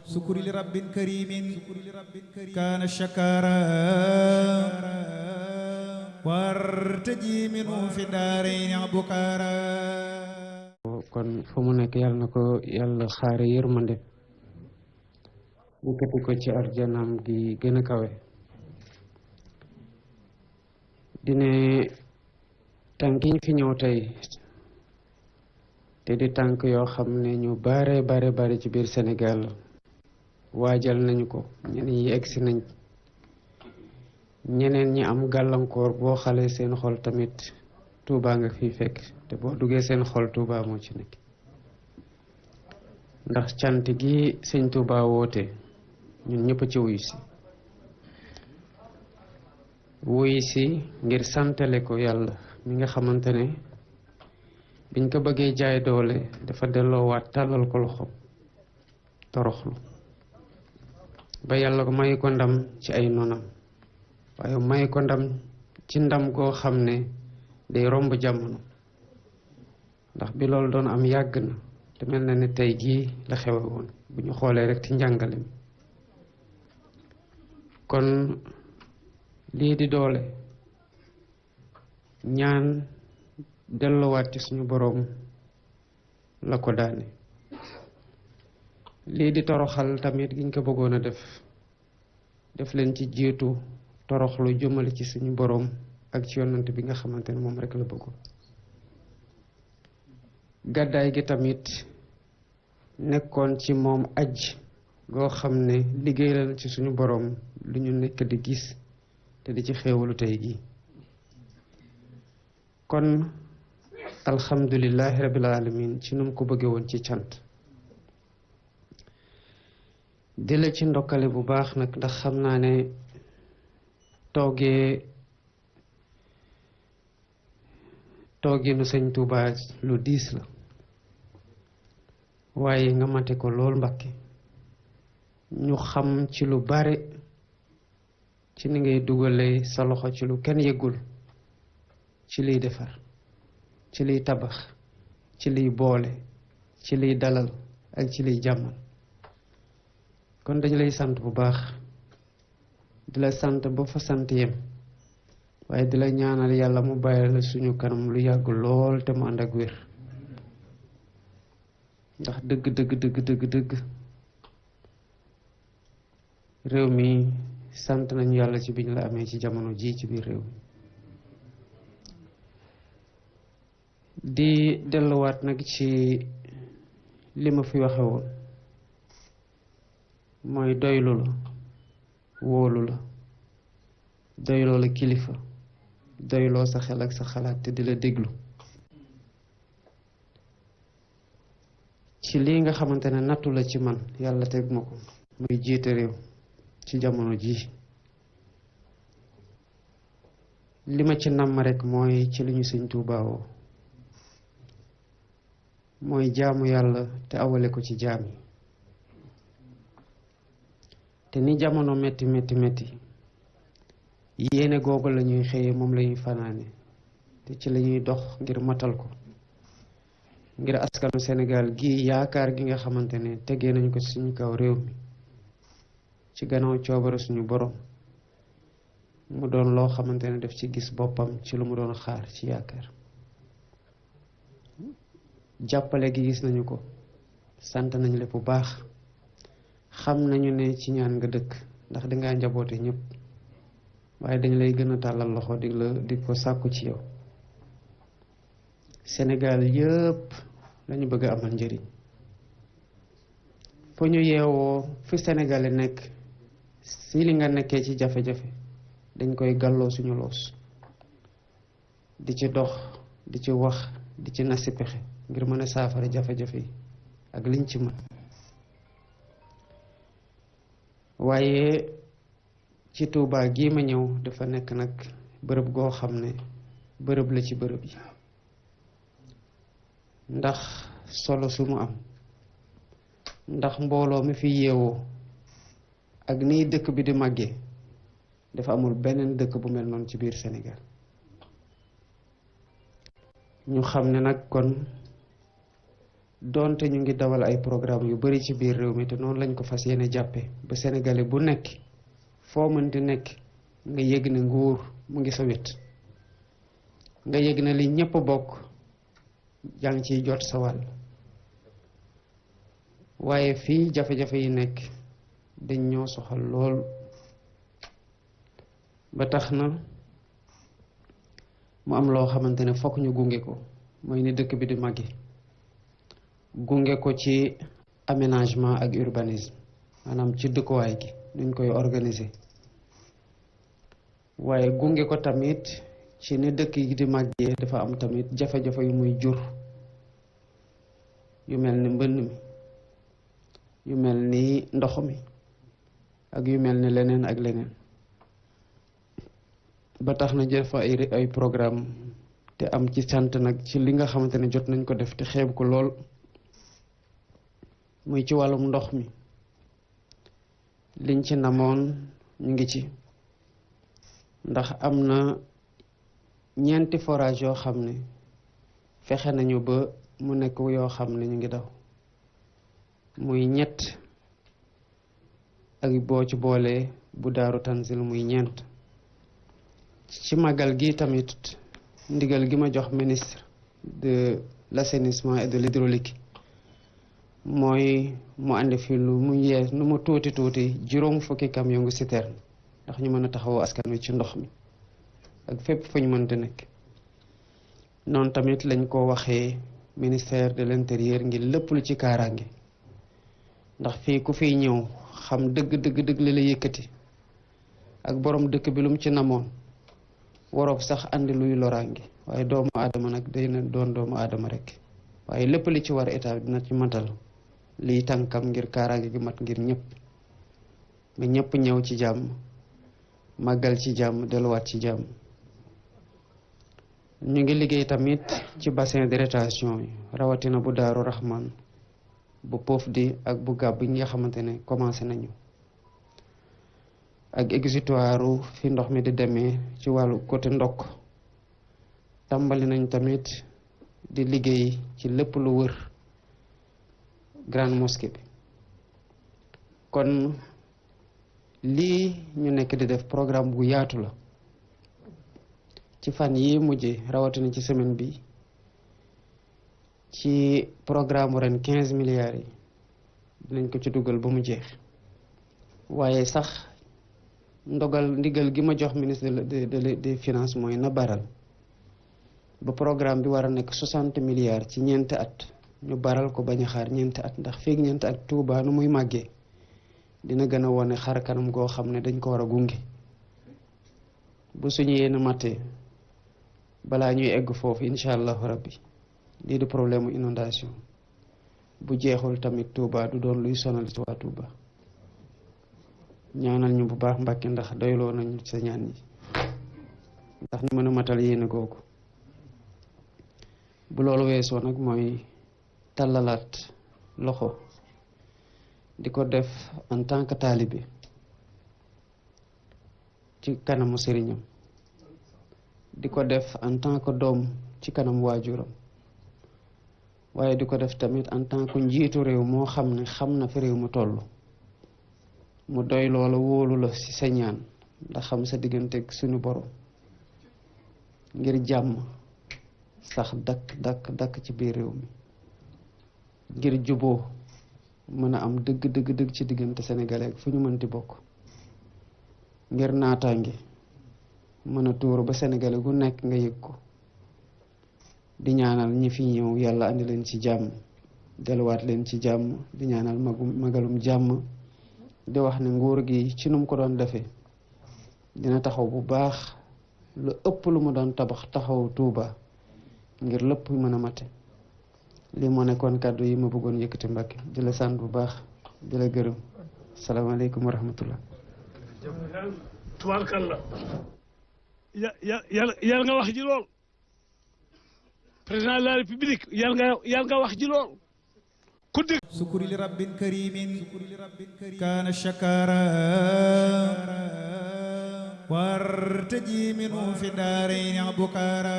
sukuri li rabbin karimin kaana shakara wartaji minu fi daarayni abukara. kon fa mu nekk yàlla na ko yàlla xaare yërmande yëkkati ko ci arjanaam gi gën a kawe. dine tànk yi fi ñëw tey te di tànk yoo xam ne ñu bare ci biir Sénégal waajal nañu ko, ñeneen ñi egsi nañ, ñeneen ñi am gàllankoor. boo xalee seen xol tamit Touba nga fi fekk, te boo duggee seen xol Touba moo ci nekk. ndax cant gi sëñ Touba woote ñun ñëpp ci wuy si ngir santale ko yàlla mi nga xamante ne biñ ko bëggee jaay doole dafa delloowaat tàllal ko loxo toroxlu ba yàlla ko may ko ndam ci ay nonam, waaye may ko ndam ci ndam goo xam ne day romb jamono. ndax bi loolu doon am yàgg na, te mel na ne tey jii la xewe woon bu ñu xoolee rek ci njàngale mi. kon lii di doole ñaan delluwaat ci suñu boroom la ko daane. lii di toroxal tamit giñ ko bëggoon a def leen ci jiitu toroxlu jëmale ci suñu boroom ak ci yonant bi nga xamante ne moom rek la bëggoon. gàddaay gi tamit nekkoon ci moom aj goo xam ne liggéeyal ci suñu boroom lu ñu nekk di gis te di ci xéewalu tey gi. kon alhamdulillahi rabbil alamin ci nu mu ko bëggee woon ci cant. di la ci ndokkale bu baax nag, ndax xam naa ne tooginu sëñ Touba lu diis la, waaye nga mate ko lool Mbàkke. ñu xam ci lu bare ci ni ngay dugalee sa loxo ci lu kenn yëgul, ci liy defar, ci liy tabax, ci liy boole, ci liy dalal ak ci liy jàmmal. kon dañu lay sant bu baax, di la sant ba fa sant yem, waaye di la ñaanal yàlla mu bàyyi la suñu kanam lu yàgg lool te mu ànd ak wér. ndax dëgg réew mi sant nañu yàlla ci biñ la amee ci jamono ji ci biir réew mi. di delluwaat nag ci li ma fi waxe woon, mooy doylu la, wóolu la, doyloo la kilifa, doyloo sa xel ak sa xalaat te di la déglu ci lii nga xamante ne nattu la ci man yàlla teg ma ko, muy jiite réew ci jamono ji. li ma ci namm rek mooy ci li ñu sëñ Tuubaa woo, mooy jaamu yàlla te awale ko ci jaam yi. te ni jamono metti yéene googu la ñuy xëyee, moom la ñuy fanaane, te ci la ñuy dox ngir matal ko, ngir askanu Sénégal gi yaakaar gi nga xamante ne tegee nañ ko suñu kaw réew mi ci gannaaw coobare suñu borom, mu doon loo xamante ne daf ci gis boppam ci lu mu doon xaar ci yaakaar. jàppale gi gis nañu ko, sant nañu lépp bu baax, xam nañu ne ci ñaan nga dëkk, ndax dangaa njaboote ñëpp, waaye dañ lay gën a tàllal loxo di ko sàkku ci yow. Sénégal yëpp lañu bëgg a amal njëriñ. fu ñu yeewoo fi Sénégalais nekk, si li nga nekkee ci jafe-jafe, dañ koy gàlloo suñu loos, di ci dox, di ci wax, di ci nasi pexe ngir mën a saafara jafe-jafe yi ak liñ ci mën. waaye ci Touba gii ma ñëw dafa nekk nag bërëb goo xam ne bërëb la ci bërëb yi, ndax solo su mu am, ndax mbooloo mi fi yeewoo ak nii dëkk bi di màggee, dafa amul beneen dëkk bu mel noonu ci biir Sénégal. ñu xam ne nag kon donte ñu ngi dawal ay programme yu bari ci biir réew mi te noonu lañ ko fas yéene jàppe ba sénégalais bu nekk foo mën di nekk nga yëg ne nguur mu ngi sa wet nga yëg ne li ñépp bokk yaa ngi ciy jot sa wàll waaye fii jafe-jafe yi nekk dañ ñoo soxal lool ba tax na mu am loo xamante ne fokk ñu gunge ko mooy ni dëkk bi di màgge gunge ko ci aménagement ak urbanisme maanaam ci dëkkuwaay gi nuñ koy organiser waaye gunge ko tamit ci ni dëkk yi di màggee dafa am tamit jafe-jafe yu muy jur yu mel ni mbënn mi yu mel ni ndox mi ak yu mel ni leneen ak leneen ba tax na jël fa ay programme te am ci sant nag ci li nga xamante ne jot nañ ko def te xeeb ko lool muy ci wàllum ndox mi liñ ci namoon ñu ngi ci ndax am na ñeenti forage yoo xam ne fexe nañu ba mu nekk yoo xam ne ñu ngi daw muy ñett ak boo ci boolee bu daaru tanzil muy ñeent ci màggal gi tamit ndigal gi ma jox ministre de l'assainissement et de l'hydraulique mooy mu àndi fi lu mu yees nu mu tuuti juróom fukki camion ngu citerne ndax ñu mën a taxawoo askan wi ci ndox mi ak fépp fu ñu mënta nekk noonu tamit lañ ko waxee ministère de l'intérieur ngir lépp lu ci kaaraange ndax fii ku fiy ñëw xam dëgg li la yëkkati ak borom dëkk bi lu mu ci namoon waroob sax andi luy loraange waaye doomu aadama nag day na doon doomu aadama rek waaye lépp li ci war état dina ci matal liy tànkam ngir kaaraange gi mat ngir ñëpp nga ñëpp ñëw ci jàmm màggal ci jàmm delluwaat ci jàmm ñu ngi liggéey tamit ci bassin de rétention yi rawatina bu Daaru Rahman bu Pofdy ak bu Gàbb yi nga xamante ne commencé nañu ak exutoire fi ndox mi di demee ci wàllu côté ndokk tàmbali nañ tamit di liggéey ci lépp lu wër grande mosquée bi kon lii ñu nekk di def programme bu yaatu la ci fan yi mujje rawatina ci semaine bi ci programme ren 15 milliards yi dinañ ko ci dugal ba mu jeex waaye sax ndigal gi ma jox ministre des finances mooy na baral ba programme bi war a nekk 60 milliards ci ñeenti at ñu baral ko bañ a xaar ñeenti at ndax feeg ñeenti at Touba nu muy màggee dina gën a wone xar kanam goo xam ne dañ ko war a gunge bu suñu yéen matee balaa ñuy egg foofu incha allahu rabbi lii di problème mu inondation bu jeexul tamit Touba du doon luy sonal ci waa Touba ñaanal ñu bu baax Mbàkke ndax doyloo nañu sa ñaan yi ndax ñu mën a matal yéene googu bu loolu weesoo nag mooy tàllalaat loxo di ko def en tant que taalibe ci kanamu sëriñam di ko def en tant que doom ci kanam waajuram waaye di ko def tamit en tant que njiitu réew moo xam ne xam na fi réew mu toll mu doy loola wóolu la ci sa ñaan ndax xam sa digganteeg suñu borom ngir jàmm sax dakk ci biir réew mi ngir juboo mën a am dëgg ci diggante sénégalais ak fu ñu mënti bokk ngir naataange mën a tuuru ba sénégalais gu nekk nga yëg ko di ñaanal ñi fi ñëw yàlla andi leen ci jàmm delluwaat leen ci jàmm di ñaanal magalum jàmm di wax ne nguur gi ci nu mu ko doon defee dina taxaw bu baax lu ëpp lu mu doon taxaw Touba ngir lépp mën a mate lii moo nekkoon kàddu yi ma bëggoon yëkkati Mbàkke di la sant bu baax di la gërëm salaamaaleykum wa rahmatullah. tubaarkalla yàlla nga wax ji lool président de la république yàlla nga wax ji lool ku dégg sukuri li rabbin karimin kaana shakara wartaji minhu fi daarayni bukara